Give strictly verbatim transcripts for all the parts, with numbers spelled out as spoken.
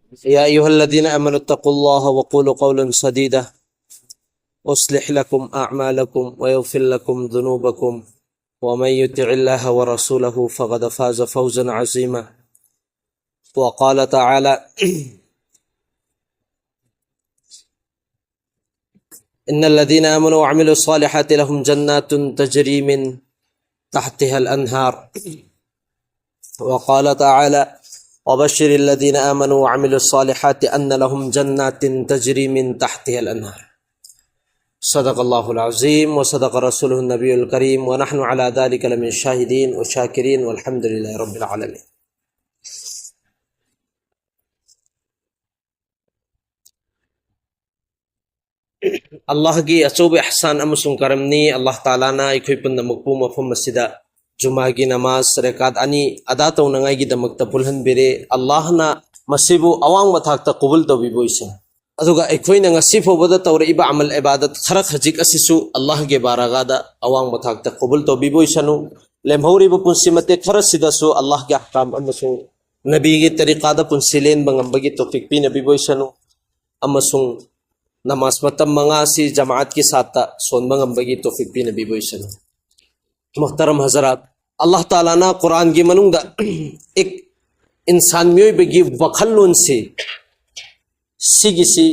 يا أيها الذين آمنوا اتقوا الله وقولوا قولا سديدا، يصلح لكم أعمالكم ويغفر لكم ذنوبكم، ومن يطع الله ورسوله فقد فاز فوزا عظيما. وقال تعالى: إن الذين آمنوا وعملوا الصالحات لهم جنات تجري من تحتها الأنهار. وقال تعالى: وبشر الذين آمنوا وعملوا الصالحات أن لهم جنات تجري من تحتها الأنهار. صدق الله العظيم وصدق رسوله النبي الكريم، ونحن على ذلك لمن الشاهدين والشاكرين، والحمد لله رب العالمين. ꯑꯜꯂꯥꯍꯒꯤ ꯑꯆꯧꯕ ꯏꯍꯁꯥꯟ ꯑꯃꯁꯨꯡ ꯀꯔꯝꯅꯤ꯫ ꯑꯜꯂꯥꯍ ꯇꯥꯂꯥꯅ ꯑꯩꯈꯣꯏ ꯄꯨꯝꯅꯃꯛꯄꯨ ꯃꯐꯝ ꯑꯁꯤꯗ ꯖꯨꯃꯥꯒꯤ ꯅꯃꯥꯖ ꯔꯦꯀꯥꯠ ꯑꯅꯤ ꯑꯗꯥ ꯇꯧꯅꯉꯥꯏꯒꯤꯗꯃꯛꯇ ꯄꯨꯜꯍꯟꯕꯤꯔꯦ꯫ ꯑꯜꯂꯥꯍꯅ ꯃꯁꯤꯕꯨ ꯑꯋꯥꯡꯕ ꯊꯥꯛꯇ ꯀꯕꯨꯜ ꯇꯧꯕꯤꯕ ꯑꯣꯏꯁꯅꯨ꯫ ꯑꯗꯨꯒ ꯑꯩꯈꯣꯏꯅ ꯉꯁꯤ ꯐꯥꯎꯕꯗ ꯇꯧꯔꯛꯏꯕ ꯑꯃꯜ ꯏꯕꯥꯗꯠ ꯈꯔ ꯈꯖꯤꯛ ꯑꯁꯤꯁꯨ ꯑꯜꯂꯥꯍꯒꯤ ꯕꯥꯔꯒꯥꯗ ꯑꯋꯥꯡꯕ ꯊꯥꯛꯇ ꯀꯕꯨꯜ ꯇꯧꯕꯤꯕ ꯑꯣꯏꯁꯅꯨ꯫ ꯂꯦꯝꯍꯧꯔꯤꯕ ꯄꯨꯟꯁꯤ ꯃꯇꯦꯛ ꯈꯔꯁꯤꯗꯁꯨ ꯑꯜꯂꯥꯍꯒꯤ ꯑꯍꯀꯥꯝ ꯑꯃꯁꯨꯡ ꯅꯕꯤꯒꯤ ꯇꯔꯤꯀꯥꯗ ꯄꯨꯟꯁꯤ ꯂꯦꯟꯕ ꯉꯝꯕꯒꯤ ꯇꯧꯐꯤꯛ ꯄꯤꯅꯕꯤꯕ ꯑꯣꯏꯁꯅꯨ꯫ ꯑꯃꯁꯨꯡ ꯅꯃꯥꯖ ꯃꯇꯝ ꯃꯉꯥ ꯑꯁꯤ ꯖꯃꯥꯑꯠꯀꯤ ꯁꯥꯠꯇ ꯁꯣꯟꯕ ꯉꯝꯕꯒꯤ ꯇꯧꯐꯤꯛ ꯄꯤꯅꯕꯤꯕ ꯑꯣꯏꯁꯅꯨ꯫ ꯃꯨꯍꯇꯔꯝ ꯍꯖꯔꯥꯠ, ꯑꯜꯂꯥꯍ ꯇꯥꯂꯥꯅ ꯀꯨꯔꯥꯟꯒꯤ ꯃꯅꯨꯡꯗ ꯏꯛ-, ꯏꯟꯁꯥꯟ ꯃꯤꯑꯣꯏꯕꯒꯤ ꯋꯥꯈꯜꯂꯣꯟꯁꯤ ꯁꯤꯒꯤꯁꯤ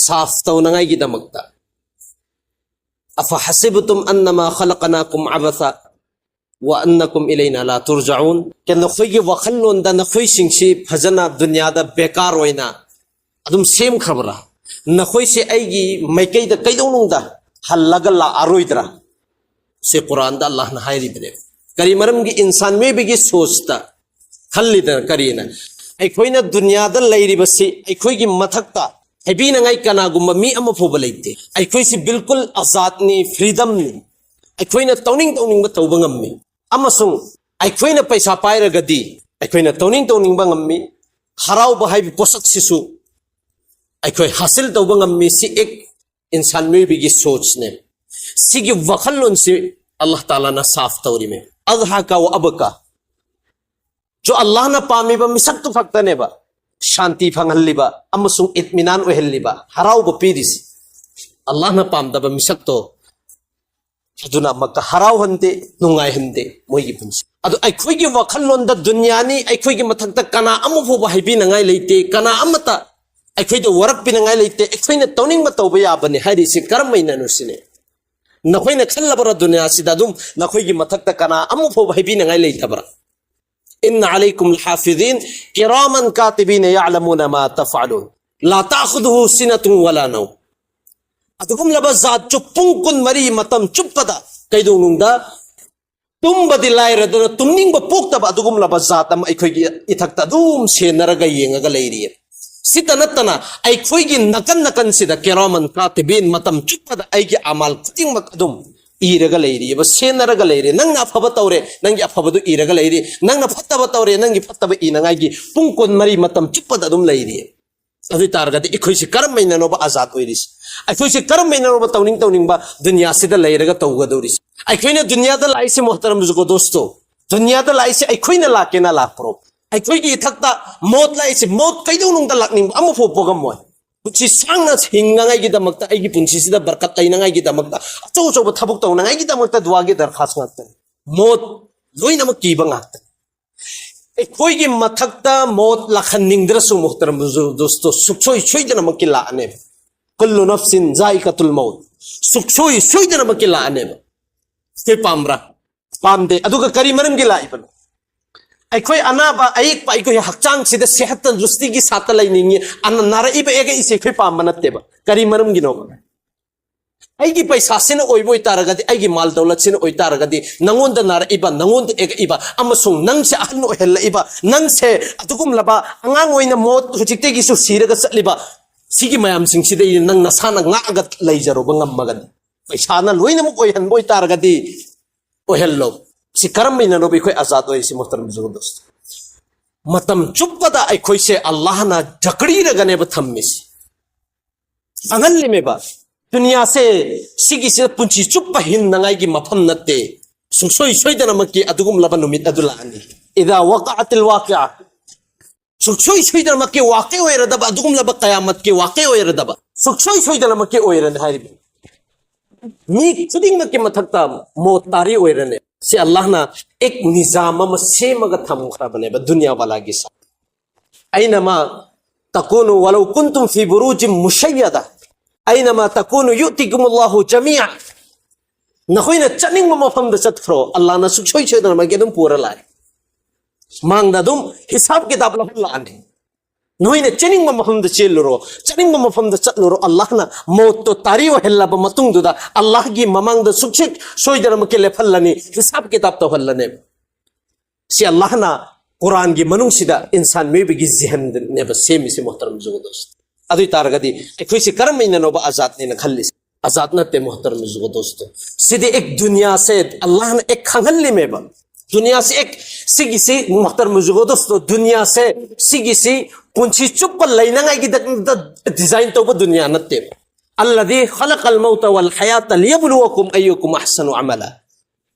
ꯁꯥꯐ ꯇꯧꯅꯉꯥꯏꯒꯤꯗꯃꯛꯇ, أفحسبتم أنما خلقناكم عبثا وأنكم إلينا لا ترجعون. ꯀꯩꯅꯣ, ꯅꯈꯣꯏꯒꯤ ꯋꯥꯈꯜꯂꯣꯟꯗ ꯅꯈꯣꯏꯁꯤꯡꯁꯤ ꯐꯖꯅ ꯗꯨꯅꯤꯌꯥꯗ ꯕꯦꯀꯥꯔ ꯑꯣꯏꯅ ꯑꯗꯨꯝ ꯁꯦꯝꯈ꯭ꯔꯕ꯭ꯔꯥ? ꯅꯈꯣꯏꯁꯦ ꯑꯩꯒꯤ ꯃꯥꯏꯀꯩꯗ ꯀꯩꯗꯧꯅꯨꯡꯗ ꯍꯜꯂꯒ ꯂꯥꯛꯑꯔꯣꯏꯗ꯭ꯔꯥ? ꯁꯤ ꯀꯨꯔꯥꯟꯗ ꯑꯜꯂꯥꯍꯅ ꯍꯥꯏꯔꯤꯕꯅꯦ꯫ ꯀꯔꯤ ꯃꯔꯝꯒꯤ? ꯏꯟꯁꯥꯟ ꯃꯤꯑꯣꯏꯕꯒꯤ ꯁꯣꯆꯇ ꯈꯜꯂꯤꯗꯅ ꯀꯔꯤꯅ? ꯑꯩꯈꯣꯏꯅ ꯗꯨꯅꯤꯌꯥꯗ ꯂꯩꯔꯤꯕꯁꯤ ꯑꯩꯈꯣꯏꯒꯤ ꯃꯊꯛꯇ ꯍꯥꯏꯕꯤꯅꯉꯥꯏ ꯀꯅꯥꯒꯨꯝꯕ ꯃꯤ ꯑꯃ ꯐꯥꯎꯕ ꯂꯩꯇꯦ꯫ ꯑꯩꯈꯣꯏꯁꯤ ꯕꯤꯜꯀꯨꯜ ꯑꯖꯥꯗꯅꯤ, ꯐ꯭ꯔꯤꯗꯝꯅꯤ꯫ ꯑꯩꯈꯣꯏꯅ ꯇꯧꯅꯤꯡ ꯇꯧꯅꯤꯡꯕ ꯇꯧꯕ ꯉꯝꯃꯤ꯫ ꯑꯃꯁꯨꯡ ꯑꯩꯈꯣꯏꯅ ꯄꯩꯁꯥ ꯄꯥꯏꯔꯒꯗꯤ ꯑꯩꯈꯣꯏꯅ ꯇꯧꯅꯤꯡ ꯇꯧꯅꯤꯡꯕ ꯉꯝꯃꯤ꯫ ꯍꯔꯥꯎꯕ ꯍꯥꯏꯕ ꯄꯣꯠꯁꯛꯁꯤꯁꯨ ꯑꯩꯈꯣꯏ ꯍꯥꯁꯤꯜ ꯇꯧꯕ ꯉꯝꯃꯤ꯫ ꯁꯤ ꯑꯦꯛ ꯏꯟꯁꯥꯟ ꯃꯤꯑꯣꯏꯕꯒꯤ ꯁꯣꯆꯅꯦ꯫ ꯁꯤꯒꯤ ꯋꯥꯈꯜꯂꯣꯟꯁꯤ ꯑꯜꯂꯥꯍ ꯇꯥꯂꯥꯅ ꯁꯥꯐ ꯇꯧꯔꯤꯃꯦ꯫ "ꯑꯗꯍꯥꯀ ꯋꯥ ꯑꯕꯀꯥ", ꯖꯣ ꯑꯜꯂꯥꯍꯅ ꯄꯥꯝꯃꯤꯕ ꯃꯤꯁꯛꯇꯨ ꯈꯛꯇꯅꯦꯕ꯫ ꯁꯥꯟꯇꯤ ꯐꯪꯍꯜꯂꯤꯕ ꯑꯃꯁꯨꯡ ꯏꯠꯃꯤꯅꯥꯟ ꯑꯣꯏꯍꯜꯂꯤꯕ, ꯍꯔꯥꯎꯕ ꯄꯤꯔꯤꯁꯤ꯫ ꯑꯜꯂꯥꯍꯅ ꯄꯥꯝꯗꯕ ꯃꯤꯁꯛꯇꯣ ꯑꯗꯨꯅ ꯑꯃꯨꯛꯀ ꯍꯔꯥꯎꯍꯟꯗꯦ, ꯅꯨꯡꯉꯥꯏꯍꯟꯗꯦ ꯃꯣꯏꯒꯤ ꯄꯨꯟꯁꯤ꯫ ꯑꯗꯨ ꯑꯩꯈꯣꯏꯒꯤ ꯋꯥꯈꯜꯂꯣꯟꯗ ꯗꯨꯅꯤꯌꯥꯅꯤ, ꯑꯩꯈꯣꯏꯒꯤ ꯃꯊꯛꯇ ꯀꯅꯥ ꯑꯃ ꯐꯥꯎꯕ ꯍꯥꯏꯕꯤꯅꯉꯥꯏ ꯂꯩꯇꯦ, ꯀꯅꯥ ꯑꯃꯠꯇ ꯑꯩꯈꯣꯏꯗ ꯋꯥꯔꯛꯄꯤꯅꯉꯥꯏ ꯂꯩꯇꯦ, ꯑꯩꯈꯣꯏꯅ ꯇꯧꯅꯤꯡꯕ ꯇꯧꯕ ꯌꯥꯕꯅꯤ ꯍꯥꯏꯔꯤꯁꯤ ꯀꯔꯝꯕꯩꯅꯅꯣ ꯁꯤꯅꯤ꯫ ꯅꯈꯣꯏꯅ ꯈꯜꯂꯕ꯭ꯔꯥ ꯗꯨꯅꯤꯌꯥꯁꯤꯗ ꯑꯗꯨꯝ ꯅꯈꯣꯏꯒꯤ ꯃꯊꯛꯇ ꯀꯅꯥ ꯑꯃ ꯐꯥꯎꯕ ꯍꯥꯏꯕꯤꯅꯉꯥꯏ ꯂꯩꯇꯕ꯭ꯔꯥ? "ꯏꯟꯅ ꯑꯂꯩꯀꯨꯝ ꯂꯍꯥꯐꯤꯖꯤꯟ ꯀꯤꯔꯥꯃꯟ ꯀꯥꯇꯤꯕꯤꯅ ꯌꯥꯂꯃꯨꯅ ꯃꯥ ꯇꯐꯥꯂꯨꯟ꯫ ꯂꯥ ꯇꯥꯈꯨꯗꯨꯍꯨ ꯁꯤꯅ ꯇꯨꯡ ꯋꯥꯂꯥ ꯅꯧ"꯫ ꯑꯗꯨꯒꯨꯝꯂꯕ ꯖꯥꯠ ꯆꯨꯞ ꯄꯨꯡ ꯀꯨꯟꯃꯔꯤ ꯃꯇꯝ ꯆꯨꯞꯄꯗ ꯀꯩꯗꯧꯅꯨꯡꯗ ꯇꯨꯝꯕꯗꯤ ꯂꯥꯏꯔꯗꯅ ꯇꯨꯝꯅꯤꯡꯕ ꯄꯣꯛꯇꯕ ꯑꯗꯨꯒꯨꯝꯂꯕ ꯖꯥꯠ ꯑꯃ ꯑꯩꯈꯣꯏꯒꯤ ꯏꯊꯛꯇ ꯑꯗꯨꯝ ꯁꯦꯟꯅꯔꯒ ꯌꯦꯡꯉꯒ ꯂꯩꯔꯤ꯫ ꯁꯤꯇ ꯅꯠꯇꯅ ꯑꯩꯈꯣꯏꯒꯤ ꯅꯥꯀꯟ ꯅꯥꯀꯟꯁꯤꯗ ꯀꯤꯔꯥꯃꯟ ꯀꯥꯇꯤꯕꯤꯟ ꯃꯇꯝ ꯆꯨꯞꯄꯗ ꯑꯩꯒꯤ ꯑꯃꯥꯜ ꯈꯨꯗꯤꯡꯃꯛ ꯑꯗꯨꯝ ꯏꯔꯒ ꯂꯩꯔꯤꯑꯕ, ꯁꯦꯟꯅꯔꯒ ꯂꯩꯔꯤ꯫ ꯅꯪꯅ ꯑꯐꯕ ꯇꯧꯔꯦ, ꯅꯪꯒꯤ ꯑꯐꯕꯗꯨ ꯏꯔꯒ ꯂꯩꯔꯤ꯫ ꯅꯪꯅ ꯐꯠꯇꯕ ꯇꯧꯔꯦ, ꯅꯪꯒꯤ ꯐꯠꯇꯕ ꯏꯅꯉꯥꯏꯒꯤ ꯄꯨꯡ ꯀꯨꯟꯃꯔꯤ ꯃꯇꯝ ꯆꯨꯞꯄꯗ ꯑꯗꯨꯝ ꯂꯩꯔꯤ꯫ ꯑꯗꯨ ꯑꯣꯏ ꯇꯥꯔꯒꯗꯤ ꯑꯩꯈꯣꯏꯁꯤ ꯀꯔꯝꯕꯩꯅꯅꯣꯕ ꯑꯥꯖꯥꯗ ꯑꯣꯏꯔꯤꯁꯤ? ꯑꯩꯈꯣꯏꯁꯤ ꯀꯔꯝꯕꯩꯅꯅꯣꯕ ꯇꯧꯅꯤꯡ ꯇꯧꯅꯤꯡꯕ ꯗꯨꯅꯤꯌꯥꯁꯤꯗ ꯂꯩꯔꯒ ꯇꯧꯒꯗꯧꯔꯤꯁꯤ? ꯑꯩꯈꯣꯏꯅ ꯗꯨꯅꯤꯌꯥꯗ ꯂꯥꯛꯏꯁꯤ, ꯃꯣꯍꯇꯔꯝ ꯖꯨꯒꯣ ꯗꯣꯁꯇꯣ, ꯗꯨꯅꯤꯌꯥꯗ ꯂꯥꯛꯏꯁꯤ ꯑꯩꯈꯣꯏꯅ ꯂꯥꯛꯀꯦꯅ ꯂꯥꯛꯄ꯭ꯔꯣ? ꯑꯩꯈꯣꯏꯒꯤ ꯏꯊꯛꯇ ꯃꯣꯠ ꯂꯥꯛꯏꯁꯤ, ꯃꯣꯠ ꯀꯩꯗꯧꯅꯨꯡꯗ ꯂꯥꯛꯅꯤꯡꯕ ꯑꯃꯐꯥꯎ ꯄꯣꯛꯑꯝꯃꯣꯏ꯫ ꯄꯨꯟꯁꯤ ꯁꯥꯡꯅ ꯍꯤꯡꯅꯉꯥꯏꯒꯤꯗꯃꯛꯇ, ꯑꯩꯒꯤ ꯄꯨꯟꯁꯤꯁꯤꯗ ꯕꯔꯀꯠ ꯂꯩꯅꯉꯥꯏꯒꯤꯗꯃꯛꯇ, ꯑꯆꯧ ꯑꯆꯧꯕ ꯊꯕꯛ ꯇꯧꯅꯉꯥꯏꯒꯤꯗꯃꯛꯇ ꯗꯨꯋꯥꯒꯤ ꯗꯔꯈꯥꯁ ꯉꯥꯛꯇꯅꯤ꯫ ꯃꯣꯠ ꯂꯣꯏꯅꯃꯛ ꯀꯤꯕ ꯉꯥꯛꯇꯅꯤ꯫ ꯑꯩꯈꯣꯏꯒꯤ ꯃꯊꯛꯇ ꯃꯣꯠ ꯂꯥꯛꯍꯟꯅꯤꯡꯗ꯭ꯔꯁꯨ, ꯃꯣꯍꯇꯔꯝ ꯗꯣꯁꯇꯣ, ꯁꯨꯛꯁꯣꯏ ꯁꯣꯏꯗꯅꯃꯛꯀꯤ ꯂꯥꯛꯑꯅꯦꯕ꯫ "ꯀꯨꯜꯂꯨ ꯅꯐꯁꯤꯟ ꯖꯥꯏꯀꯥꯇꯨꯜ ꯃꯧꯠ"꯫ ꯁꯨꯛꯁꯣꯏ ꯁꯣꯏꯗꯅꯃꯛꯀꯤ ꯂꯥꯛꯑꯅꯦꯕ꯫ ꯑꯩꯈꯣꯏ ꯄꯥꯝꯕ꯭ꯔꯥ? ꯄꯥꯝꯗꯦ꯫ ꯑꯗꯨꯒ ꯀꯔꯤ ꯃꯔꯝꯒꯤ ꯂꯥꯛꯏꯕꯅꯣ? ꯑꯩꯈꯣꯏ ꯑꯅꯥꯕ ꯑꯌꯦꯛꯄ ꯑꯩꯈꯣꯏ ꯍꯛꯆꯥꯡꯁꯤꯗ ꯁꯦꯍꯠ ꯇꯟꯗ꯭ꯔꯨꯁꯇꯤꯒꯤ ꯁꯥꯠꯇ ꯂꯩꯅꯤꯡꯉꯤ꯫ ꯑꯅ-, ꯅꯥꯔꯛꯏꯕ ꯌꯦꯛꯂꯛꯏꯁꯦ ꯑꯩꯈꯣꯏ ꯄꯥꯝꯕ ꯅꯠꯇꯦꯕ꯫ ꯀꯔꯤ ꯃꯔꯝꯒꯤꯅꯣꯕ? ꯑꯩꯒꯤ ꯄꯩꯁꯥꯁꯤꯅ ꯑꯣꯏꯕ ꯑꯣꯏꯇꯥꯔꯒꯗꯤ, ꯑꯩꯒꯤ ꯃꯥꯜ ꯗꯧꯂꯠꯁꯤꯅ ꯑꯣꯏꯇꯥꯔꯒꯗꯤ, ꯅꯪꯉꯣꯟꯗ ꯅꯥꯔꯛꯏꯕ, ꯅꯪꯉꯣꯟꯗ ꯌꯦꯛꯂꯛꯏꯕ, ꯑꯃꯁꯨꯡ ꯅꯪꯁꯦ ꯑꯍꯟ ꯑꯣꯏꯍꯜꯂꯛꯏꯕ, ꯅꯪꯁꯦ ꯑꯗꯨꯒꯨꯝꯂꯕ ꯑꯉꯥꯡ ꯑꯣꯏꯅ ꯃꯣꯠ ꯍꯧꯖꯤꯛꯇꯒꯤꯁꯨ ꯁꯤꯔꯒ ꯆꯠꯂꯤꯕ, ꯁꯤꯒꯤ ꯃꯌꯥꯝꯁꯤꯡꯁꯤꯗꯩ ꯅꯪ ꯅꯁꯥꯅ ꯉꯥꯛꯑꯒ ꯂꯩꯖꯔꯨꯕ ꯉꯝꯃꯒꯅꯤ꯫ ꯄꯩꯁꯥꯅ ꯂꯣꯏꯅꯃꯛ ꯑꯣꯏꯍꯟꯕ ꯑꯣꯏꯇꯥꯔꯒꯗꯤ ꯑꯣꯏꯍꯜꯂꯣ꯫ ꯁꯤ ꯀꯔꯝꯕꯩꯅꯅꯣꯕ ꯑꯩꯈꯣꯏ ꯑꯥꯖꯥꯗ ꯑꯣꯏꯔꯤꯁꯤ, ꯃꯣꯍꯇꯔꯝ ꯖꯨꯒꯣ ꯗꯣꯁꯇꯣ? ꯃꯇꯝ ꯆꯨꯞꯄꯗ ꯑꯩꯈꯣꯏꯁꯦ ꯑꯜꯂꯥꯍꯅ ꯖꯀꯔꯤꯔꯒꯅꯦꯕ ꯊꯝꯃꯤꯁꯤ, ꯈꯪꯍꯜꯂꯤꯃꯦꯕ꯫ ꯗꯨꯅꯤꯌꯥꯁꯦ ꯁꯤꯒꯤꯁꯤꯗ ꯄꯨꯟꯁꯤ ꯆꯨꯞꯄ ꯍꯤꯡꯅꯉꯥꯏꯒꯤ ꯃꯐꯝ ꯅꯠꯇꯦ꯫ ꯁꯨꯡꯁꯣꯏ ꯁꯣꯏꯗꯅꯃꯛꯀꯤ ꯑꯗꯨꯒꯨꯝꯂꯕ ꯅꯨꯃꯤꯠ ꯑꯗꯨ ꯂꯥꯛꯑꯅꯤ꯫ "ꯏꯗꯥ ꯋꯥꯀꯥꯑꯇꯤꯜ ꯋꯥꯀꯤꯑ"꯫ ꯁꯨꯛꯁꯣꯏ ꯁꯣꯏꯗꯅꯃꯛꯀꯤ ꯋꯥꯀꯤ ꯑꯣꯏꯔꯗꯕ ꯑꯗꯨꯒꯨꯝꯂꯕ ꯀꯌꯥꯃꯠꯀꯤ ꯋꯥꯀꯤ ꯑꯣꯏꯔꯗꯕ ꯁꯨꯛꯁꯣꯏ ꯁꯣꯏꯗꯅꯃꯛꯀꯤ ꯑꯣꯏꯔꯅꯤ ꯍꯥꯏꯔꯤꯕ꯫ ꯃꯤ ꯈꯨꯗꯤꯡꯃꯛꯀꯤ ꯃꯊꯛꯇ ꯃꯣꯠ ꯇꯥꯔꯤ ꯑꯣꯏꯔꯅꯤ꯫ ꯁꯤ ꯑꯜꯂꯥꯍꯅ ꯑꯦꯛ ꯅꯤꯖꯥꯝ ꯑꯃ ꯁꯦꯝꯃꯒ ꯊꯝꯈ꯭ꯔꯕꯅꯦꯕ ꯗꯨꯅꯤꯌꯥ ꯋꯥꯂꯥꯒꯤ ꯁꯥ ꯑꯩꯅꯃ ꯇꯀꯨꯅꯨ ꯋꯥꯂꯧ ꯀꯨꯟꯇꯨꯝ ꯐꯤ ꯕꯨꯔꯨꯖꯤꯝ ꯃꯨꯁꯩꯌꯗ ꯑꯩꯅꯃ ꯇꯀꯨꯅꯨ ꯌꯨꯇꯤꯀꯨꯃꯨꯜꯂꯥꯍꯨ ꯖꯃꯤꯌꯥ꯫ ꯅꯈꯣꯏꯅ ꯆꯠꯅꯤꯡꯕ ꯃꯐꯝꯗ ꯆꯠꯈ꯭ꯔꯣ, ꯑꯜꯂꯥꯍꯅ ꯁꯨꯛꯁꯣꯏ ꯁꯣꯏꯗꯅꯃꯛꯀꯤ ꯑꯗꯨꯝ ꯄꯨꯔ ꯂꯥꯛꯑꯦ꯫ ꯃꯥꯡꯗ ꯑꯗꯨꯝ ꯍꯤꯁꯥꯕ ꯀꯤꯇꯥꯕ ꯂꯧꯍꯜꯂꯛꯑꯅꯤ꯫ ꯅꯣꯏꯅ ꯆꯦꯟꯅꯤꯡꯕ ꯃꯐꯝꯗ ꯆꯦꯜꯂꯨꯔꯣ, ꯆꯠꯅꯤꯡꯕ ꯃꯐꯝꯗ ꯆꯠꯂꯨꯔꯣ, ꯑꯜꯂꯥꯍꯅ ꯃꯣꯠꯇꯣ ꯇꯥꯔꯤ ꯑꯣꯏꯍꯜꯂꯕ ꯃꯇꯨꯡꯗꯨꯗ ꯑꯜꯂꯥꯍꯒꯤ ꯃꯃꯥꯡꯗ ꯁꯨꯛꯁꯣꯏ ꯁꯣꯏꯗꯅꯃꯛꯀꯤ ꯂꯦꯞꯍꯜꯂꯅꯤ, ꯍꯤꯁꯥꯕ ꯀꯤꯇꯥꯕ ꯇꯧꯍꯜꯂꯅꯦꯕ꯫ ꯁꯤ ꯑꯜꯂꯥꯍꯅ ꯀꯨꯔꯥꯟꯒꯤ ꯃꯅꯨꯡꯁꯤꯗ ꯏꯟꯁꯥꯟ ꯃꯤꯑꯣꯏꯕꯒꯤ ꯖꯤꯍꯟꯅꯦꯕ ꯁꯦꯝꯃꯤꯁꯤ ꯃꯣꯍꯇꯔꯝ ꯖꯨꯒꯗꯣꯁ꯫ ꯑꯗꯨ ꯑꯣꯏ ꯇꯥꯔꯒꯗꯤ ꯑꯩꯈꯣꯏꯁꯤ ꯀꯔꯝꯕꯅꯅꯣꯕ ꯑꯖꯥꯠꯅꯦꯅ ꯈꯜꯂꯤꯁꯦ? ꯑꯖꯥꯠ ꯅꯠꯇꯦ ꯃꯣꯍꯇꯔꯝ ꯖꯨꯒꯗꯣꯁꯇꯣ꯫ ꯁꯤꯗꯤ ꯑꯦꯛ ꯗꯨꯅꯤꯌꯥꯁꯦ ꯑꯜꯂꯥꯍꯅ ꯑꯦꯛ ꯈꯪꯍꯜꯂꯤꯃꯦꯕ꯫ ꯗꯨꯅꯤꯌꯥꯁꯦ ꯑꯦꯛ ꯁꯤꯒꯤꯁꯤ ꯃꯣꯍꯇꯔꯝ ꯖꯨꯒꯗꯣꯁꯇꯣ, ꯗꯨꯅꯤꯌꯥꯁꯦ ꯁꯤꯒꯤꯁꯤ ꯄꯨꯟꯁꯤ ꯆꯨꯞꯄ ꯂꯩꯅꯉꯥꯏꯒꯤꯗꯃꯛꯇ ꯗꯤꯖꯥꯏꯟ ꯇꯧꯕ ꯗꯨꯅꯤꯌꯥ ꯅꯠꯇꯦꯕ꯫ الذي خلق الموت والحياة ليبلوكم أيكم أحسن عملا.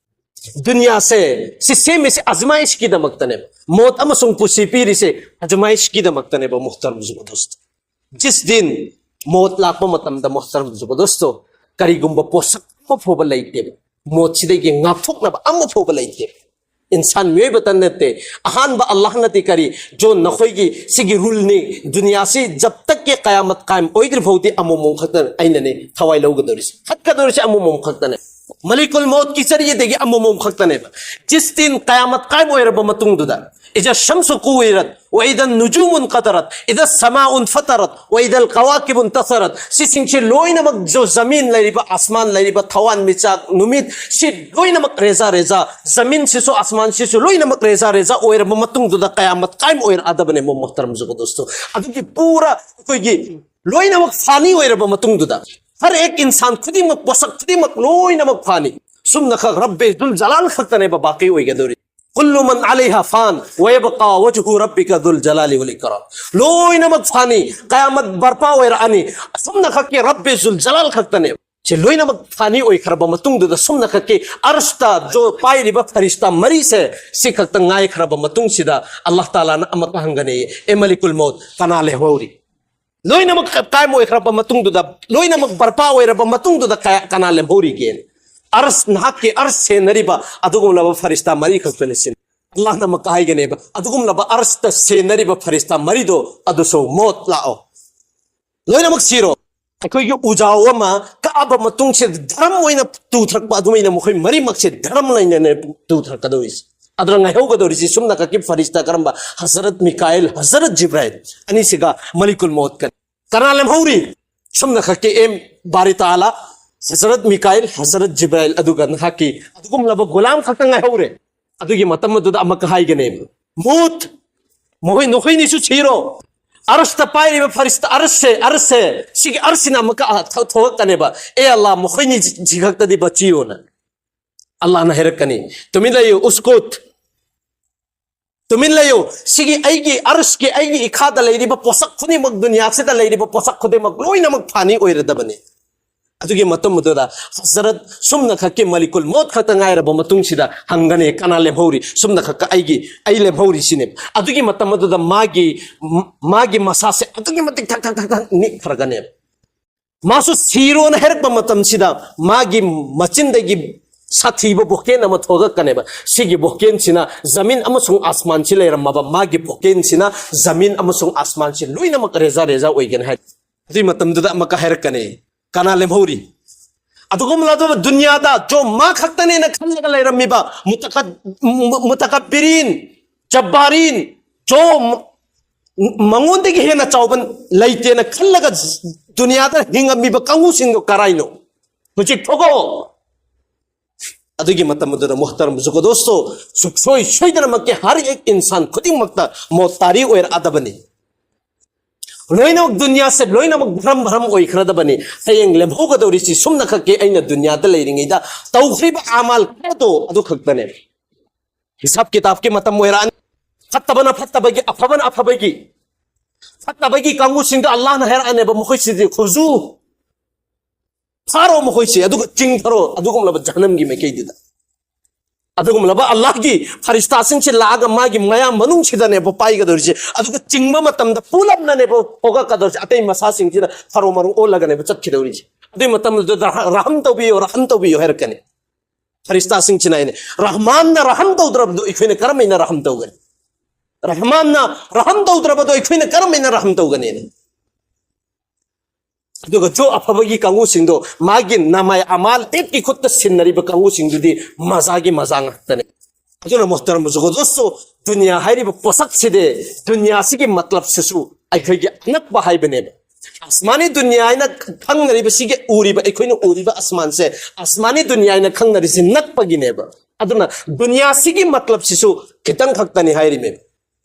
ꯗꯨꯅꯤꯌꯥꯁꯦ ꯁꯤ ꯁꯦꯝꯃꯤꯁꯦ ꯑꯖꯃꯥꯏꯁꯀꯤꯗꯃꯛꯇꯅꯦꯕ꯫ ꯃꯣꯠ ꯑꯃꯁꯨꯡ ꯄꯨꯟꯁꯤ ꯄꯤꯔꯤꯁꯦ ꯑꯖꯃꯥꯏꯁꯀꯤꯗꯃꯛꯇꯅꯦꯕ ꯃꯣꯍꯇꯔꯝ ꯖꯨꯒꯗꯣꯁꯇꯣ꯫ ꯖꯤꯁ ꯗꯤꯟ ꯃꯣꯠ ꯂꯥꯛꯄ ꯃꯇꯝꯗ ꯃꯣꯍꯇꯔꯝ ꯖꯨꯒꯗꯣꯁꯇꯣ ꯀꯔꯤꯒꯨꯝꯕ ꯄꯣꯠꯁꯛ ꯑꯃ ꯐꯥꯎꯕ ꯂꯩꯇꯦꯕ꯫ ꯃꯣꯠꯁꯤꯗꯒꯤ ꯉꯥꯛꯊꯣꯛꯅꯕ ꯑꯃ ꯐꯥꯎꯕ ꯂꯩꯇꯦꯕ꯫ ꯏꯟꯁꯥꯟ ꯃꯤꯑꯣꯏꯕꯇ ꯅꯠꯇꯦ, ꯑꯍꯥꯟꯕ ꯑꯜꯂꯥꯍꯅꯗꯤ ꯀꯔꯤ, ꯖꯣ ꯅꯈꯣꯏꯒꯤ ꯁꯤꯒꯤ ꯔꯨꯜꯅꯤ, ꯗꯨꯅꯤꯌꯥꯁꯤ ꯖꯕ ꯇꯛ ꯀꯤ ꯀꯌꯥꯃꯠ ꯀꯥꯏꯝ ꯑꯣꯏꯗ꯭ꯔꯤ ꯐꯥꯎꯗꯤ ꯑꯃꯣꯃꯣꯝ ꯈꯛꯇ ꯑꯩꯅꯅꯦ ꯊꯋꯥꯏ ꯂꯧꯒꯗꯧꯔꯤꯁꯦ, ꯍꯠꯀꯗꯧꯔꯤꯁꯦ ꯑꯃꯣꯃꯣꯝ ꯈꯛꯇꯅꯦ꯫ ꯃꯂꯤꯀꯨꯜ ꯃꯧꯠꯀꯤ ꯆꯔꯤꯗꯒꯤ ꯑꯃꯣꯃꯣꯝ ꯈꯛꯇꯅꯦꯕ꯫ ꯖꯤꯁ ꯗꯤꯟ ꯀꯌꯥꯃꯠ ꯀꯥꯏꯝ ꯑꯣꯏꯔꯕ ꯃꯇꯨꯡꯗꯨꯗ, إذا الشمس كورت، وإذا النجوم انكدرت، إذا السماء انفطرت، وإذا الكواكب انتثرت، ꯁꯤꯁꯤꯡꯁꯤ ꯂꯣꯏꯅꯃꯛ ꯖꯣ ꯖꯃꯤꯟ ꯂꯩꯔꯤꯕ, ꯑꯁꯃꯥꯟ ꯂꯩꯔꯤꯕ, ꯊꯋꯥꯟꯃꯤꯆꯥꯛ, ꯅꯨꯃꯤꯠ, ꯁꯤ ꯂꯣꯏꯅꯃꯛ ꯔꯦꯖꯥ ꯔꯦꯖꯥ, ꯖꯃꯤꯟꯁꯤꯁꯨ ꯑꯁꯃꯥꯟꯁꯤꯁꯨ ꯂꯣꯏꯅꯃꯛ ꯔꯦꯖꯥ ꯔꯦꯖꯥ ꯑꯣꯏꯔꯕ ꯃꯇꯨꯡꯗꯨꯗ ꯀꯌꯥꯃꯠ ꯀꯥꯏꯝ ꯑꯣꯏꯔꯛꯑꯗꯕꯅꯦ ꯃꯣ ꯃꯣꯍꯇꯔꯝ ꯖꯨꯒꯗꯣꯁꯇꯣ꯫ ꯑꯗꯨꯒꯤ ꯄꯨꯔꯥ ꯑꯩꯈꯣꯏꯒꯤ ꯂꯣꯏꯅꯃꯛ ꯐꯥꯅꯤ ꯑꯣꯏꯔꯕ ꯃꯇꯨꯡꯗꯨꯗ, ꯍꯔ ꯑꯦꯛ ꯏꯟꯁꯥꯟ ꯈꯨꯗꯤꯡꯃꯛ, ꯄꯣꯠꯁꯛ ꯈꯨꯗꯤꯡꯃꯛ ꯂꯣꯏꯅꯃꯛ ꯐꯥꯅꯤ꯫ ꯁꯨꯝꯅꯈꯛ ꯔꯕꯦ ꯖꯨꯜ ꯖꯂꯥꯜ ꯈꯛꯇꯅꯦꯕ ꯕꯥꯀꯤ ꯑꯣꯏꯒꯗꯧꯔꯤ꯫ كل من عليها فان ويبقى وجه ربك ذو الجلال والإكرام. ꯂꯣꯏꯅꯃꯛ ꯐꯥꯅꯤ, ꯀꯌꯥꯃꯠ ꯕꯔꯄꯥ ꯑꯣꯏꯔꯛꯑꯅꯤ, ꯑꯁꯨꯝꯅꯈꯛꯀꯤ ꯔꯕꯦ ꯖꯨꯜ ꯖꯂꯥꯜ ꯈꯛꯇꯅꯦꯕ꯫ ꯁꯤ ꯂꯣꯏꯅꯃꯛ ꯐꯥꯅꯤ ꯑꯣꯏꯈ꯭ꯔꯕ ꯃꯇꯨꯡꯗꯨꯗ ꯁꯨꯝꯅ ꯈꯛꯀꯤ ꯑꯔꯁꯇ ꯖꯣ ꯄꯥꯏꯔꯤꯕ ꯐꯔꯤꯁꯇꯥ ꯃꯔꯤꯁꯦ ꯁꯤ ꯈꯛꯇ ꯉꯥꯏꯈ꯭ꯔꯕ ꯃꯇꯨꯡꯁꯤꯗ ꯑꯜꯂꯥꯍ ꯇꯥꯂꯥꯅ ꯑꯃꯨꯛꯀ ꯍꯪꯒꯅꯤ, "ꯑꯦ ꯃꯂꯤꯀꯨꯜ ꯃꯧꯠ, ꯀꯅꯥ ꯂꯦꯝꯍꯧꯔꯤ?" ꯂꯣꯏꯅꯃꯛ ꯀꯥꯏꯝ ꯑꯣꯏꯈ꯭ꯔꯕ ꯃꯇꯨꯡꯗꯨꯗ, ꯂꯣꯏꯅꯃꯛ ꯕꯔꯄꯥ ꯑꯣꯏꯔꯕ ꯃꯇꯨꯡꯗꯨꯗ ꯀꯌꯥ-, ꯀꯅꯥ ꯂꯦꯝꯍꯧꯔꯤꯒꯦ? ꯑꯔꯁ, ꯅꯍꯥꯛꯀꯤ ꯑꯔꯁ ꯁꯦꯟꯅꯔꯤꯕ ꯑꯗꯨꯒꯨꯝꯂꯕ ꯐꯔꯤꯁꯇꯥ ꯃꯔꯤ ꯈꯛꯇꯅꯤ ꯁꯤꯅꯤ꯫ ꯑꯜꯂꯥꯍꯅ ꯑꯃꯨꯛꯀ ꯍꯥꯏꯒꯅꯦꯕ, "ꯑꯗꯨꯒꯨꯝꯂꯕ ꯑꯔꯁꯇ ꯁꯦꯟꯅꯔꯤꯕ ꯐꯔꯤꯁꯇꯥ ꯃꯔꯤꯗꯣ ꯑꯗꯨꯁꯨ ꯃꯣꯠ ꯂꯥꯛꯑꯣ, ꯂꯣꯏꯅꯃꯛ ꯁꯤꯔꯣ"꯫ ꯑꯩꯈꯣꯏꯒꯤ ꯎꯖꯥꯎ ꯑꯃ ꯀꯛꯑꯕ ꯃꯇꯨꯡꯁꯤꯗ ꯙꯔꯝ ꯑꯣꯏꯅ ꯇꯨꯊꯔꯛꯄ ꯑꯗꯨꯃꯥꯏꯅ ꯃꯈꯣꯏ ꯃꯔꯤꯃꯛꯁꯦ ꯙꯔꯝ ꯂꯩꯅꯅ ꯇꯨꯊꯔꯛꯀꯗꯧꯔꯤꯁꯦ꯫ ꯑꯗꯨꯅ ꯉꯥꯏꯍꯧꯒꯗꯧꯔꯤꯁꯤ ꯁꯨꯝꯅ ꯈꯛꯀꯤ ꯐꯔꯤꯁꯇꯥ ꯀꯔꯝꯕ? ꯍꯖꯔꯠ ꯃꯤꯀꯥꯏꯜ, ꯍꯖꯔꯠ ꯖꯤꯕ꯭ꯔꯥꯏꯜ ꯑꯅꯤꯁꯤꯒ ꯃꯂꯤꯀꯨꯜ ꯃꯣꯠꯀꯅꯤ꯫ ꯀꯅꯥ ꯂꯦꯝꯍꯧꯔꯤ? ꯁꯨꯝꯅ ꯈꯛꯀꯤ ꯑꯦꯝ ꯕꯥꯔꯤ ꯇꯥꯂꯥ, ꯍꯖꯔꯠ ꯃꯤꯀꯥꯏꯜ, ꯍꯖꯔꯠ ꯖꯤꯕ꯭ꯔꯥꯏꯜ, ꯑꯗꯨꯒ ꯅꯍꯥꯛꯀꯤ ꯑꯗꯨꯒꯨꯝꯂꯕ ꯒꯨꯂꯥꯝ ꯈꯛꯇ ꯉꯥꯏꯍꯧꯔꯦ꯫ ꯑꯗꯨꯒꯤ ꯃꯇꯝ ꯑꯗꯨꯗ ꯑꯃꯨꯛꯀ ꯍꯥꯏꯒꯅꯦꯕ, "ꯃꯨꯠ, ꯃꯈꯣꯏ ꯅꯈꯣꯏꯅꯤꯁꯨ ꯁꯤꯔꯣ"꯫ ꯑꯔꯁꯇ ꯄꯥꯏꯔꯤꯕ ꯐꯔꯤꯁꯇꯥ, ꯑꯔꯁꯁꯦ, ꯑꯔꯁꯁꯦ, ꯁꯤꯒꯤ ꯑꯔꯁꯁꯤꯅ ꯑꯃꯨꯛꯀ ꯊ-, ꯊꯣꯛꯂꯛꯀꯅꯦꯕ, "ꯑꯦ ꯑꯜꯂꯥ, ꯃꯈꯣꯏꯅꯤ ꯁꯤ ꯈꯛꯇꯗꯤ ꯕꯆꯤꯌꯣꯅ"꯫ ꯑꯜꯂꯥꯍꯅ ꯍꯥꯏꯔꯛꯀꯅꯤ, "ꯇꯨꯃꯤꯟ ꯂꯩꯌꯨ, ꯎꯁꯀꯨꯠ, ꯇꯨꯃꯤꯟ ꯂꯩꯌꯨ, ꯁꯤꯒꯤ ꯑꯩꯒꯤ ꯑꯔꯁꯀꯤ, ꯑꯩꯒꯤ ꯏꯈꯥꯗ ꯂꯩꯔꯤꯕ ꯄꯣꯠꯁꯛ ꯈꯨꯗꯤꯡꯃꯛ, ꯗꯨꯅꯤꯌꯥꯁꯤꯗ ꯂꯩꯔꯤꯕ ꯄꯣꯠꯁꯛ ꯈꯨꯗꯤꯡꯃꯛ ꯂꯣꯏꯅꯃꯛ ꯐꯥꯅꯤ ꯑꯣꯏꯔꯗꯕꯅꯤ"꯫ ꯑꯗꯨꯒꯤ ꯃꯇꯝ ꯑꯗꯨꯗ ꯍꯖꯔꯠ ꯁꯨꯝꯅ ꯈꯛꯀꯤ ꯃꯂꯤꯀꯨꯜ ꯃꯣꯠ ꯈꯛꯇ ꯉꯥꯏꯔꯕ ꯃꯇꯨꯡꯁꯤꯗ ꯍꯪꯒꯅꯤ, "ꯀꯅꯥ ꯂꯦꯝꯍꯧꯔꯤ?" ꯁꯨꯝꯅ ꯈꯛꯀ ꯑꯩꯒꯤ, ꯑꯩ ꯂꯦꯝꯍꯧꯔꯤ ꯁꯤꯅꯦꯕ꯫ ꯑꯗꯨꯒꯤ ꯃꯇꯝ ꯑꯗꯨꯗ ꯃꯥꯒꯤ, ꯃꯥꯒꯤ ꯃꯁꯥꯁꯦ ꯑꯗꯨꯛꯀꯤ ꯃꯇꯤꯛ ꯊꯛ ꯊꯛ ꯊꯛ ꯊꯛ ꯅꯤꯛꯈ꯭ꯔꯒꯅꯦꯕ꯫ ꯃꯥꯁꯨ ꯁꯤꯔꯣꯅ ꯍꯥꯏꯔꯛꯄ ꯃꯇꯝꯁꯤꯗ ꯃꯥꯒꯤ ꯃꯆꯤꯟꯗꯒꯤ ꯁꯥꯊꯤꯕ ꯚꯣꯀꯦꯟ ꯑꯃ ꯊꯣꯛꯂꯛꯀꯅꯦꯕ꯫ ꯁꯤꯒꯤ ꯚꯣꯀꯦꯟꯁꯤꯅ ꯖꯃꯤꯟ ꯑꯃꯁꯨꯡ ꯑꯁꯃꯥꯟꯁꯤ ꯂꯩꯔꯝꯃꯕ ꯃꯥꯒꯤ ꯚꯣꯀꯦꯟꯁꯤꯅ ꯖꯃꯤꯟ ꯑꯃꯁꯨꯡ ꯑꯁꯃꯥꯟꯁꯤ ꯂꯣꯏꯅꯃꯛ ꯔꯦꯖꯥ ꯔꯦꯖꯥ ꯑꯣꯏꯒꯅꯤ ꯍꯥꯏ꯫ ꯑꯗꯨꯒꯤ ꯃꯇꯝꯗꯨꯗ ꯑꯃꯨꯛꯀ ꯍꯥꯏꯔꯛꯀꯅꯤ, "ꯀꯅꯥ ꯂꯦꯝꯍꯧꯔꯤ?" ꯑꯗꯨꯒꯨꯝꯂꯕ ꯗꯨꯅꯤꯌꯥꯗ ꯖꯣ ꯃꯥ ꯈꯛꯇꯅꯦꯅ ꯈꯜꯂꯒ ꯂꯩꯔꯝꯃꯤꯕ ꯃꯨꯇꯀꯠ-, ꯃꯨ-, ꯃꯨꯇꯀꯕꯤꯔꯤꯟ, ꯖꯕꯥꯔꯤꯟ, ꯖꯣ ꯃ-, ꯃꯉꯣꯟꯗꯒꯤ ꯍꯦꯟꯅ ꯆꯥꯎꯕ ꯂꯩꯇꯦꯅ ꯈꯜꯂꯒ ꯗꯨꯅꯤꯌꯥꯗ ꯍꯤꯡꯉꯝꯃꯤꯕ ꯀꯥꯡꯕꯨꯁꯤꯡꯗꯣ ꯀꯔꯥꯏꯅꯣ? ꯍꯧꯖꯤꯛ ꯊꯣꯛꯑꯣ꯫ ꯑꯗꯨꯒꯤ ꯃꯇꯝ ꯑꯗꯨꯗ ꯃꯨꯍꯇꯔꯝ ꯖꯨꯒꯗꯣꯁꯇꯣ ꯁꯨꯛꯁꯣꯏ ꯁꯣꯏꯗꯅꯃꯛꯀꯤ ꯍꯔ ꯑꯦꯛ ꯏꯟꯁꯥꯟ ꯈꯨꯗꯤꯡꯃꯛꯇ ꯃꯣꯠ ꯇꯥꯔꯤ ꯑꯣꯏꯔꯛꯑꯗꯕꯅꯤ꯫ ꯂꯣꯏꯅꯃꯛ ꯗꯨꯅꯤꯌꯥꯁꯦ ꯂꯣꯏꯅꯃꯛ ꯚ꯭ꯔꯝ ꯚ꯭ꯔꯝ ꯑꯣꯏꯈ꯭ꯔꯗꯕꯅꯤ꯫ ꯍꯌꯦꯡ ꯂꯦꯝꯍꯧꯒꯗꯧꯔꯤꯁꯤ ꯁꯨꯝꯅ ꯈꯛꯀꯤ ꯑꯩꯅ ꯗꯨꯅꯤꯌꯥꯗ ꯂꯩꯔꯤꯉꯩꯗ ꯇꯧꯈ꯭ꯔꯤꯕ ꯑꯃꯥꯜ ꯈꯔꯗꯣ ꯑꯗꯨ ꯈꯛꯇꯅꯦ꯫ ꯍꯤꯁꯥꯕ ꯀꯤꯇꯥꯕꯀꯤ ꯃꯇꯝ ꯑꯣꯏꯔꯛꯑꯅꯤ꯫ ꯐꯠꯇꯕꯅ ꯐꯠꯇꯕꯒꯤ, ꯑꯐꯕꯅ ꯑꯐꯕꯒꯤ, ꯐꯠꯇꯕꯒꯤ ꯀꯥꯡꯕꯨꯁꯤꯡꯗ ꯑꯜꯂꯥꯍꯅ ꯍꯥꯏꯔꯛꯑꯅꯦꯕ, ꯃꯈꯣꯏꯁꯤꯗꯤ ꯈꯨꯖꯨ, ꯐꯥꯔꯣ ꯃꯈꯣꯏꯁꯦ, ꯑꯗꯨꯒ ꯆꯤꯡꯊꯔꯣ ꯑꯗꯨꯒꯨꯝꯂꯕ ꯖꯍꯅꯝꯒꯤ ꯃꯥꯏꯀꯩꯗꯨꯗ꯫ ꯑꯗꯨꯒꯨꯝꯂꯕ ꯑꯜꯂꯥꯍꯒꯤ ꯐꯔꯤꯁꯇꯥꯁꯤꯡꯁꯦ ꯂꯥꯛꯑꯒ ꯃꯥꯒꯤ ꯃꯌꯥ ꯃꯅꯨꯡꯁꯤꯗꯅꯦꯕ ꯄꯥꯏꯒꯗꯧꯔꯤꯁꯦ꯫ ꯑꯗꯨꯒ ꯆꯤꯡꯕ ꯃꯇꯝꯗ ꯄꯨꯂꯞꯅꯅꯦꯕ ꯄꯣꯛꯂꯛꯀꯗꯧꯔꯤꯁꯦ꯫ ꯑꯇꯩ ꯃꯁꯥꯁꯤꯡꯁꯤꯅ ꯊꯔꯣ ꯃꯔꯣ ꯑꯣꯜꯂꯒꯅꯦꯕ ꯆꯠꯈꯤꯗꯧꯔꯤꯁꯦ꯫ ꯑꯗꯨꯒꯤ ꯃꯇꯝꯗꯨꯗ ꯔꯍ-, ꯔꯍꯝ ꯇꯧꯕꯤꯌꯣ, ꯔꯍꯝ ꯇꯧꯕꯤꯌꯣ ꯍꯥꯏꯔꯛꯀꯅꯤ꯫ ꯐꯔꯤꯁꯇꯥꯁꯤꯡꯁꯤꯅ ꯍꯥꯏꯅꯦ, "ꯔꯍꯃꯥꯟꯅ ꯔꯍꯝ ꯇꯧꯗ꯭ꯔꯕꯗꯣ ꯑꯩꯈꯣꯏꯅ ꯀꯔꯝ ꯍꯥꯏꯅ ꯔꯍꯝ ꯇꯧꯒꯅꯤ? ꯔꯍꯃꯥꯟꯅ ꯔꯍꯝ ꯇꯧꯗ꯭ꯔꯕꯗꯣ ꯑꯩꯈꯣꯏꯅ ꯀꯔꯝ ꯍꯥꯏꯅ ꯔꯍꯝ ꯇꯧꯒꯅꯤ?" ꯑꯗꯨꯒ ꯖꯣ ꯑꯐꯕꯒꯤ ꯀꯥꯡꯕꯨꯁꯤꯡꯗꯣ, ꯃꯥꯒꯤ ꯅꯃꯥꯏ ꯑꯃꯥꯜ ꯑꯦꯞꯀꯤ ꯈꯨꯠꯇ ꯁꯤꯟꯅꯔꯤꯕ ꯀꯥꯡꯕꯨꯁꯤꯡꯗꯨꯗꯤ ꯃꯖꯥꯒꯤ ꯃꯖꯥ ꯉꯥꯛꯇꯅꯦ꯫ ꯑꯗꯨꯅ ꯃꯣꯍꯇꯔꯝ ꯕꯨꯖꯨꯔꯒ ꯗꯣꯁꯇꯣ, ꯗꯨꯅꯤꯌꯥ ꯍꯥꯏꯔꯤꯕ ꯄꯣꯠꯁꯛꯁꯤꯗꯤ, ꯗꯨꯅꯤꯌꯥꯁꯤꯒꯤ ꯃꯇꯂꯕꯁꯤꯁꯨ ꯑꯩꯈꯣꯏꯒꯤ ꯑꯅꯛꯄ ꯍꯥꯏꯕꯅꯦꯕ꯫ ꯑꯁꯃꯥꯅꯤ ꯗꯨꯅꯤꯌꯥ ꯍꯥꯏꯅ ꯈꯪꯅꯔꯤꯕꯁꯤꯒꯤ ꯎꯔꯤꯕ, ꯑꯩꯈꯣꯏꯅ ꯎꯔꯤꯕ ꯑꯁꯃꯥꯟꯁꯦ, ꯑꯁꯃꯥꯅꯤ ꯗꯨꯅꯤꯌꯥ ꯍꯥꯏꯅ ꯈꯪꯅꯔꯤꯁꯤ ꯅꯛꯄꯒꯤꯅꯦꯕ꯫ ꯑꯗꯨꯅ ꯗꯨꯅꯤꯌꯥꯁꯤꯒꯤ ꯃꯇꯂꯕꯁꯤꯁꯨ ꯈꯤꯇꯪ ꯈꯛꯇꯅꯤ ꯍꯥꯏꯔꯤꯃꯦꯕ꯫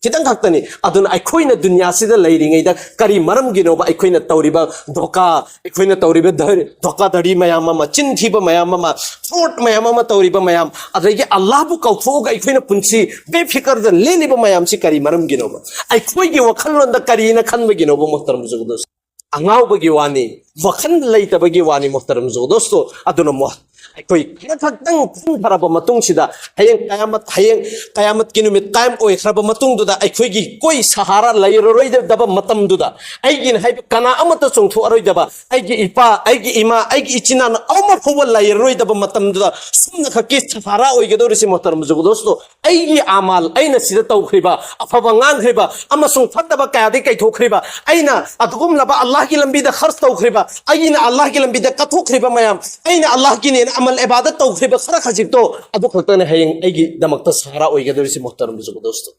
ꯈꯤꯇꯪ ꯈꯛꯇꯅꯤ꯫ ꯑꯗꯨꯅ ꯑꯩꯈꯣꯏꯅ ꯗꯨꯅꯤꯌꯥꯁꯤꯗ ꯂꯩꯔꯤꯉꯩꯗ ꯀꯔꯤ ꯃꯔꯝꯒꯤꯅꯣꯕ ꯑꯩꯈꯣꯏꯅ ꯇꯧꯔꯤꯕ ꯙꯣꯀꯥ, ꯑꯩꯈꯣꯏꯅ ꯇꯧꯔꯤꯕ ꯙꯔ-, ꯙꯣꯀꯥ ꯙꯔꯤ ꯃꯌꯥꯝ ꯑꯃ, ꯆꯤꯟ ꯊꯤꯕ ꯃꯌꯥꯝ ꯑꯃ, fraud ꯃꯌꯥꯝ ꯑꯃ ꯇꯧꯔꯤꯕ ꯃꯌꯥꯝ, ꯑꯗꯒꯤ ꯑꯜꯂꯥꯍꯕꯨ ꯀꯥꯎꯊꯣꯛꯑꯒ ꯑꯩꯈꯣꯏꯅ ꯄꯨꯟꯁꯤ ꯕꯦꯐꯤꯀꯔꯗ ꯂꯦꯜꯂꯤꯕ ꯃꯌꯥꯝꯁꯤ ꯀꯔꯤ ꯃꯔꯝꯒꯤꯅꯣꯕ? ꯑꯩꯈꯣꯏꯒꯤ ꯋꯥꯈꯜꯂꯣꯟꯗ ꯀꯔꯤꯅ ꯈꯟꯕꯒꯤꯅꯣꯕ, ꯃꯣꯍꯇꯔꯝ ꯕꯨꯖꯨꯔꯒ ꯗꯣꯁꯇꯣ? ꯑꯉꯥꯎꯕꯒꯤ ꯋꯥꯅꯤ, ꯋꯥꯈꯜ ꯂꯩꯇꯕꯒꯤ ꯋꯥꯅꯤ, ꯃꯣꯍꯇꯔꯝ ꯕꯨꯖꯨꯔꯒ ꯗꯣꯁꯇꯣ꯫ ꯑꯗꯨꯅ ꯃꯣ-, ꯑꯩꯈꯣꯏ ꯈꯔ ꯈꯛꯇꯪ ꯈꯟꯊꯔꯕ ꯃꯇꯨꯡꯁꯤꯗ, ꯍꯌꯦꯡ ꯀꯌꯥꯃꯠ, ꯍꯌꯦꯡ ꯀꯌꯥꯃꯠꯀꯤ ꯅꯨꯃꯤꯠ ꯀꯥꯏꯝ ꯑꯣꯏꯈ꯭ꯔꯕ ꯃꯇꯨꯡꯗꯨꯗ, ꯑꯩꯈꯣꯏꯒꯤ ꯀꯣꯏ ꯁꯍꯥꯔꯥ ꯂꯩꯔꯔꯣꯏꯗꯕ ꯃꯇꯝꯗꯨꯗ, ꯑꯩꯒꯤꯅ ꯍꯥꯏꯕ ꯀꯅꯥ ꯑꯃꯠꯇ ꯆꯣꯡꯊꯣꯛꯑꯔꯣꯏꯗꯕ, ꯑꯩꯒꯤ ꯏꯄꯥ, ꯑꯩꯒꯤ ꯏꯃꯥ, ꯑꯩꯒꯤ ꯏꯆꯤꯟ ꯏꯅꯥꯎ ꯑꯃ ꯐꯥꯎꯕ ꯂꯩꯔꯔꯣꯏꯗꯕ ꯃꯇꯝꯗꯨꯗ, ꯁꯨꯝꯅ ꯈꯛꯀꯤ ꯁꯍꯥꯔꯥ ꯑꯣꯏꯒꯗꯧꯔꯤꯁꯤ, ꯃꯣꯍꯇꯔꯝ ꯕꯨꯖꯨꯔꯒ ꯗꯣꯁꯇꯣ, ꯑꯩꯒꯤ ꯑꯃꯥꯜ, ꯑꯩꯅ ꯁꯤꯗ ꯇꯧꯈ꯭ꯔꯤꯕ, ꯑꯐꯕ ꯉꯥꯡꯈ꯭ꯔꯤꯕ, ꯑꯃꯁꯨꯡ ꯐꯠꯇꯕ ꯀꯌꯥꯗꯒꯤ ꯀꯩꯊꯣꯛꯈ꯭ꯔꯤꯕ, ꯑꯩꯅ ꯑꯗꯨꯒꯨꯝꯂꯕ ꯑꯜꯂꯥꯍꯒꯤ ꯂꯝꯕꯤꯗ ꯈꯔꯆ ꯇꯧꯈ꯭ꯔꯤꯕ, ꯑꯩꯅ ꯑꯜꯂꯥꯍꯒꯤ ꯂꯝꯕꯤꯗ ꯀꯠꯊꯣꯛꯈ꯭ꯔꯤꯕ ꯃꯌꯥꯝ, ꯑꯩꯅ ꯑꯜꯂꯥꯍꯒꯤꯅꯦꯅ ꯑꯃꯜ ꯏꯕꯥꯗꯠ ꯇꯧꯈ꯭ꯔꯤꯕ ꯈꯔ ꯈꯖꯤꯛꯇꯣ, ꯑꯗꯨ ꯈꯛꯇꯅ ꯍꯌꯦꯡ ꯑꯩꯒꯤꯗꯃꯛꯇ ꯁꯍꯥꯔꯥ ꯑꯣꯏꯒꯗꯧꯔꯤꯁꯤ, ꯃꯣꯍꯇꯔꯝ ꯕꯨꯖꯨꯔꯒ ꯗꯣꯁꯇꯣ꯫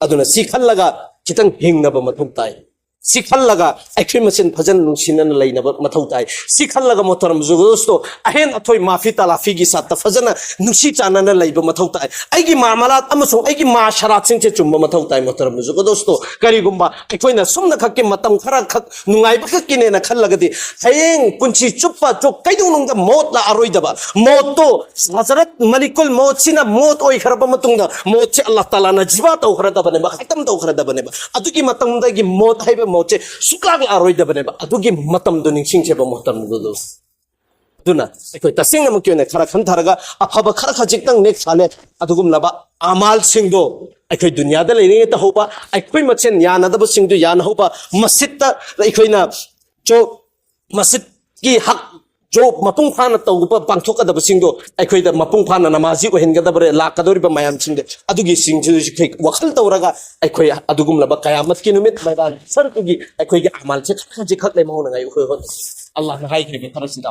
ꯑꯗꯨꯅ ꯁꯤ ꯈꯜꯂꯒ ꯈꯤꯇꯪ ꯍꯤꯡꯅꯕ ꯃꯊꯧ ꯇꯥꯏ꯫ ꯁꯤ ꯈꯜꯂꯒ ꯑꯩꯈꯣꯏ ꯃꯁꯦꯟ ꯐꯖꯅ ꯅꯨꯡꯁꯤꯅꯅ ꯂꯩꯅꯕ ꯃꯊꯧ ꯇꯥꯏ꯫ ꯁꯤ ꯈꯜꯂꯒ, ꯃꯣꯍꯇꯔꯝ ꯕꯨꯖꯨꯔꯒ ꯗꯣꯁꯇꯣ, ꯑꯍꯦꯟ ꯑꯊꯣꯏ ꯃꯥꯐꯤ ꯇꯥꯂꯥꯐꯤꯒꯤ ꯁꯥꯠꯇ ꯐꯖꯅ ꯅꯨꯡꯁꯤ ꯆꯥꯟꯅꯅ ꯂꯩꯕ ꯃꯊꯧ ꯇꯥꯏ꯫ ꯑꯩꯒꯤ ꯃꯥꯃꯂꯥꯠ ꯑꯃꯁꯨꯡ ꯑꯩꯒꯤ ꯃꯥꯁꯔꯥꯠꯁꯤꯡꯁꯦ ꯆꯨꯝꯕ ꯃꯊꯧ ꯇꯥꯏ, ꯃꯣꯍꯇꯔꯝ ꯕꯨꯖꯨꯔꯒ ꯗꯣꯁꯇꯣ꯫ ꯀꯔꯤꯒꯨꯝꯕ ꯑꯩꯈꯣꯏꯅ ꯁꯨꯝꯅ ꯈꯛꯀꯤ ꯃꯇꯝ ꯈꯔ ꯈꯛ ꯅꯨꯡꯉꯥꯏꯕ ꯈꯛꯀꯤꯅꯦꯅ ꯈꯜꯂꯒꯗꯤ, ꯍꯌꯦꯡ ꯄꯨꯟꯁꯤ ꯆꯨꯞꯄ ꯆꯨꯞ ꯀꯩꯗꯧꯅꯨꯡꯗ ꯃꯣꯠ ꯂꯥꯛꯑꯔꯣꯏꯗꯕ꯫ ꯃꯣꯠꯇꯣ ꯍꯖꯔꯠ ꯃꯂꯤꯀꯨꯜ ꯃꯣꯠꯁꯤꯅ ꯃꯣꯠ ꯑꯣꯏꯈ꯭ꯔꯕ ꯃꯇꯨꯡꯗ, ꯃꯣꯠꯁꯤ ꯑꯜꯂꯥꯍ ꯇꯥꯂꯥꯅ ꯖꯤꯕꯥ ꯇꯧꯈ꯭ꯔꯗꯕꯅꯦꯕ, ꯈꯇꯝ ꯇꯧꯈ꯭ꯔꯗꯕꯅꯦꯕ꯫ ꯑꯗꯨꯒꯤ ꯃꯇꯝꯗꯒꯤ ꯃꯣꯠ ꯍꯥꯏꯕ ꯄꯣꯠꯁꯦ ꯁꯨꯛꯂꯥꯛ ꯂꯥꯛꯑꯔꯣꯏꯗꯕꯅꯦꯕ꯫ ꯑꯗꯨꯒꯤ ꯃꯇꯝꯗꯣ ꯅꯤꯡꯁꯤꯡꯁꯦꯕ, ꯃꯇꯝꯗꯨꯗꯣ꯫ ꯑꯗꯨꯅ ꯑꯩꯈꯣꯏ ꯇꯁꯦꯡꯅꯃꯛꯀꯤ ꯑꯣꯏꯅ ꯈꯔ ꯈꯟꯊꯔꯒ ꯑꯐꯕ ꯈꯔ ꯈꯖꯤꯛꯇꯪ ꯅꯦꯛ ꯁꯥꯅꯦ꯫ ꯑꯗꯨꯒꯨꯝꯂꯕ ꯑꯃꯥꯜꯁꯤꯡꯗꯣ ꯑꯩꯈꯣꯏ ꯗꯨꯅꯤꯌꯥꯗ ꯂꯩꯔꯤꯉꯩ ꯇꯧꯍꯧꯕ, ꯑꯩꯈꯣꯏ ꯃꯁꯦꯟ ꯌꯥꯅꯗꯕꯁꯤꯡꯗꯨ ꯌꯥꯅꯍꯧꯕ, ꯃꯁꯤꯠꯇ ꯑꯩꯈꯣꯏꯅ ꯆꯣ ꯃꯁꯤꯠꯀꯤ ꯍꯛ ꯆꯣ ꯃꯄꯨꯡ ꯐꯥꯅ ꯇꯧꯕ ꯄꯥꯡꯊꯣꯛꯀꯗꯕꯁꯤꯡꯗꯣ ꯑꯩꯈꯣꯏꯗ ꯃꯄꯨꯡ ꯐꯥꯅ ꯅꯃꯥꯖꯤ ꯑꯣꯏꯍꯟꯒꯗꯕꯔꯦ, ꯂꯥꯛꯀꯗꯧꯔꯤꯕ ꯃꯌꯥꯝꯁꯤꯡꯗ꯫ ꯑꯗꯨꯒꯤ ꯁꯤꯡꯁꯤꯁꯨ ꯑꯩꯈꯣꯏ ꯋꯥꯈꯜ ꯇꯧꯔꯒ ꯑꯩꯈꯣꯏ ꯑꯗꯨꯒꯨꯝꯂꯕ ꯀꯌꯥꯃꯠꯀꯤ ꯅꯨꯃꯤꯠ ꯃꯩꯗꯥꯟ ꯁꯔꯨꯛꯇꯨꯒꯤ ꯑꯩꯈꯣꯏꯒꯤ ꯑꯃꯥꯜꯁꯦ ꯈꯔ ꯈꯖꯤꯛꯈꯛ ꯂꯦꯝꯍꯧꯅꯉꯥꯏ ꯑꯩꯈꯣꯏ ꯍꯣꯠꯅꯁꯤ꯫ ꯑꯜꯂꯥꯍꯅ ꯍꯥꯏꯈ꯭ꯔꯤꯕ ꯈꯔꯁꯤꯗ